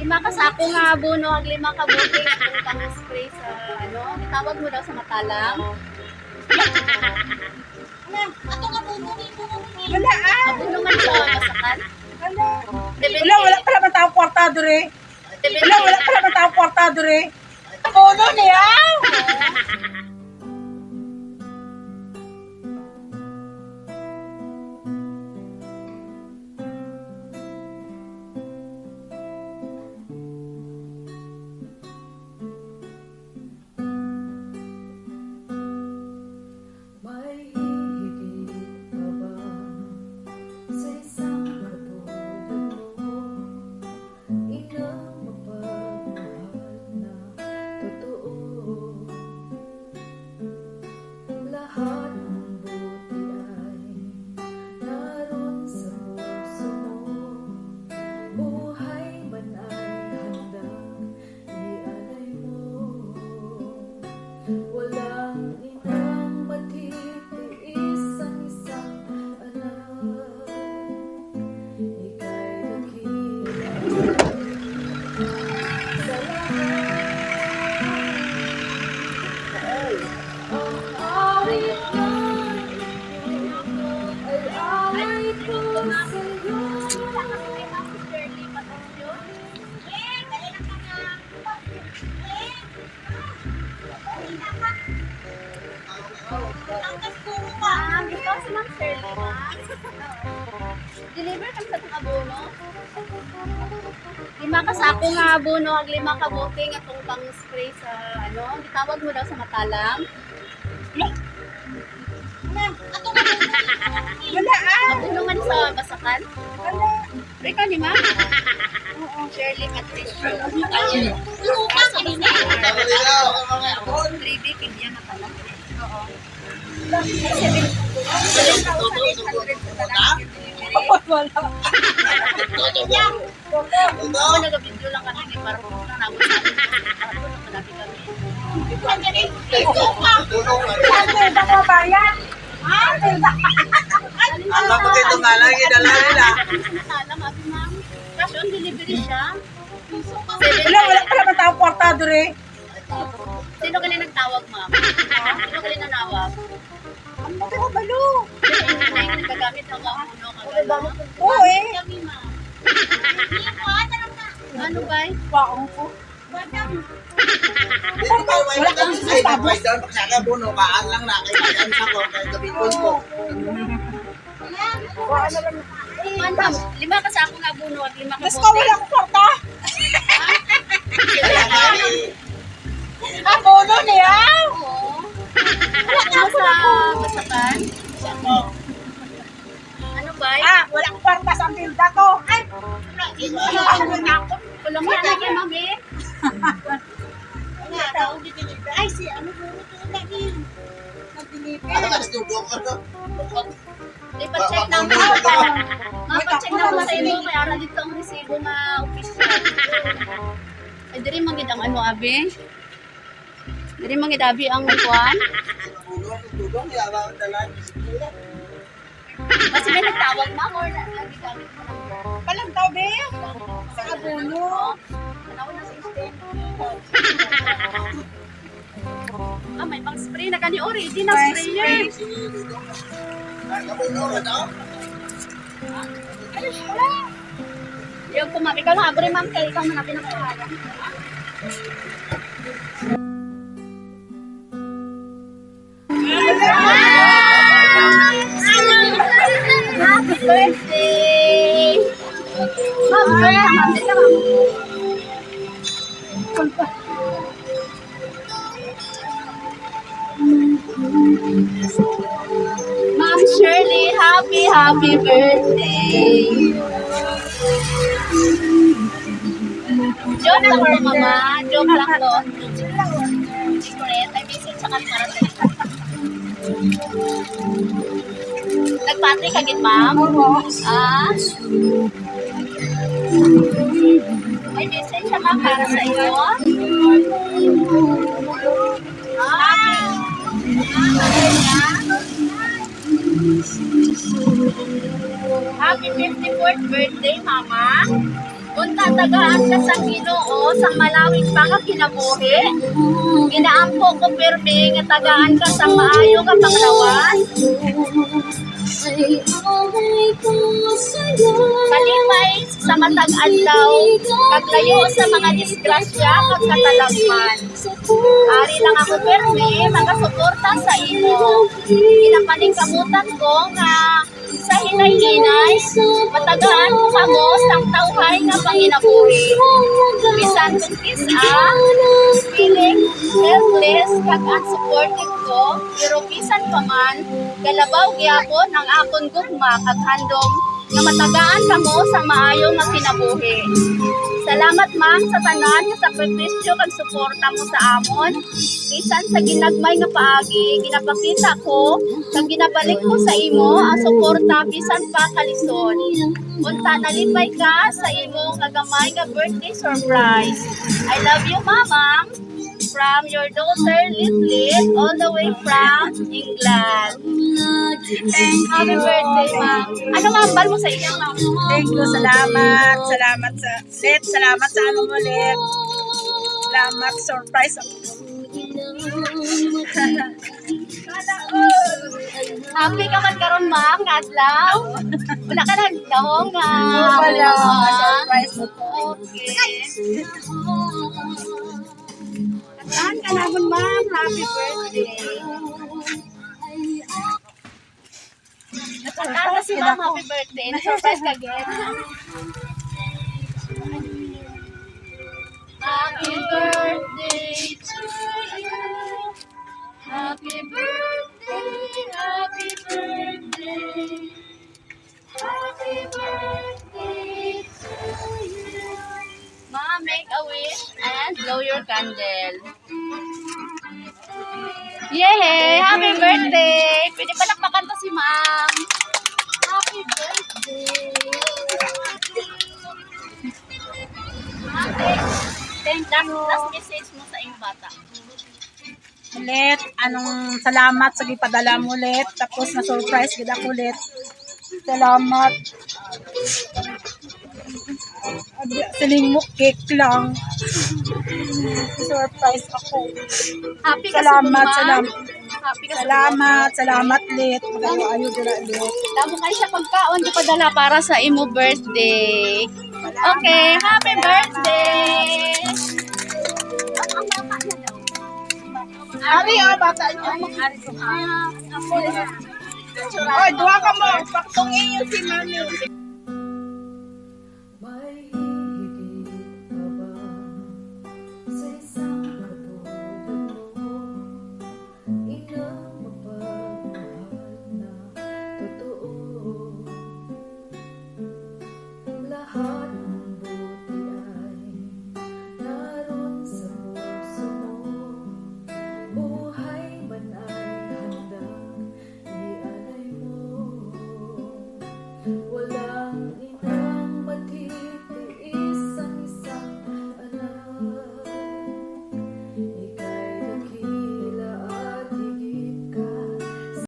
Lima ka sako nga abono, ag lima ka bote kung pang spray sa ano, gitawag mo daw sa matalam. Wala ah. Abono man sa masakan. Wala. Wala, wala pala man tao kwarta dure. Wala, wala pala man tao kwarta dure. Bono niya. May hihigit pa ba sa isang katulad mo? Inang mapagmahal na totoo. Lahat ng buti ay naroon sa puso mo. Buhay man ay handang ialay mo. Walang inang matitiis ang isang anak. Ika'y dakila sa lahat. Ang awit na ito ay alay ko sa'yo. Ma'am, ikaw si Ma'am Shirley, ma'am. Deliver kami sa itong abono. Lima ka sako nga abono, ag lima ka bote nga itong pang spray sa ano, gitawag mo daw sa matalam. Wala ah. Abono man sa basakan. Wala. Pero ikaw ni ma'am? Oo, Shirley Patricio. Sa basakan. 3D, kanya na pala. Oo. 7,800 Wala. Ako nag-video lang kami ni para kung naramon sa amin. Para malapit kami. Saan ba ko bayan? Ah, Ang kapatid nga lang, idala nila. Matalam, abi ma'am. Cash on delivery siya. Wala, wala pala man tao kwarta dure. Sino gali nagtawag, ma'am? Sino gali nanawag? Ang buti ko balo. Sino yung nagagamit ng mga puno kagano? Oo eh. Kami, ma'am. Ano ba? Paong ko. Dito ba, wala kang ay, nag-buy down, pagsaka buno, kaan lang na, kay bayan sa ko, kay gabikon ko. Wala na lang. Man, ma'am, lima ka sa akong abuno at lima ka Diyos ko, wala akong kwarta. Kaya nga ni, Ah, bono niya. Oo. Ano sa basakan? Ano ba? Ah, wala akong kwarta sa tilda ko. Ay, Kulang na lagi, ma'am eh. Ay, si ano puro to lagi. Nag-deliver. ano ka, studio ko, no? Di pa-check na mo. Ma'am, pa-check na mo sa inyo. Kaya ara dito ang resibo nga official. Ay, diri man gid ang ano, abi. Diri man gid abi ang kuan. Tulong, tulong, yawa ang dala, bisikleta. Kasi may nagtawag ma'am or lagi gamit mo number. Palang tao, be. Sa abono. Tanaw na sa extend. Ah, may pang spray na kani already na May sprayer. Sige, dudong. Ah, kabuno ka daw? Ayos, wala. Yung ko ma'am, ikaw lang abre ma'am kay ikaw man natin ang kuha. Happy birthday! Ma'am, ma'am, dito ma'am. Ma'am Shirley, happy, happy birthday! Joke lang to, mama. Joke lang to. Secret. Ay, message sa kami para sa'yo. Nagpatri ka gid, ma'am? Oo. Ah? May message siya, ma'am, para sa iyo. Ah! Happy 54th birthday, Mama. Unta tagaan ka sa Ginoo sa malawig pa nga kinabuhi. Ginaampo ko pirmi nga tagaan ka sa maayo nga panglawas. Ay alay ko sa'yo. Kalipay sa matag adlaw, kaglayo sa mga disgrasya kag katalagman. Ari lang ako pirmi magasuporta sa imo. Ginapaningkamutan ko nga sa hinay-hinay, matagaan ko kamo sang tawhay nga panginabuhi. Bisan kung kis-a, feeling helpless kag unsupported ko, pero bisan pa man, galabaw gyapon ang akon gugma kag handom nga matagaan kamo sa maayo nga kinabuhi. Salamat, ma'am, sa tanan nga sakripisyo kag suporta mo sa amon. Bisan sa ginagmay nga paagi, ginapakita ko kag ginabalik ko sa imo ang suporta bisan pa kalisod. Unta nalipay ka sa imo nga gamay nga birthday surprise. I love you, Mamang. From your daughter, Litlit, all the way from England. Thank Happy you. birthday, ma'am. Ano nga ambal mo sa iya, ma'am? Thank you, salamat. Salamat sa Let, salamat sa ano mo, Let. Salamat, surprise ako. Sana all. Happy ka man karon, ma'am, nga adlaw. Wala ka nagdahong nga. Wala, surprise mo to. Okay. Saan ka namon, ma'am? Happy birthday. Nakakata si ma'am, happy birthday. Na-surprise ka again. Happy birthday to you. Happy birthday, happy birthday. Happy birthday to you. Ma, make a wish and blow your candle. Yay! Happy birthday! Pwede palakpakan to si ma'am. Happy birthday! Ma'am, thank you. Last message mo sa iyong bata. Let, anong salamat sa gipadala mo, Let. Tapos na-surprise gid ako, Let. Salamat. Siling mo cake lang. Surprise ako. Happy ka Salamat, subong, ma'am? salamat. Happy ka subong? Salamat, salamat, Let. Magayo-ayo dira, Let. Damo kayo sa pagkaon, di padala para sa imo birthday. Okay, happy birthday! Ang bata niya daw. Ari, oh, bata niyo. Ah, Oy, duha ka mo. Paktong inyo si Mami.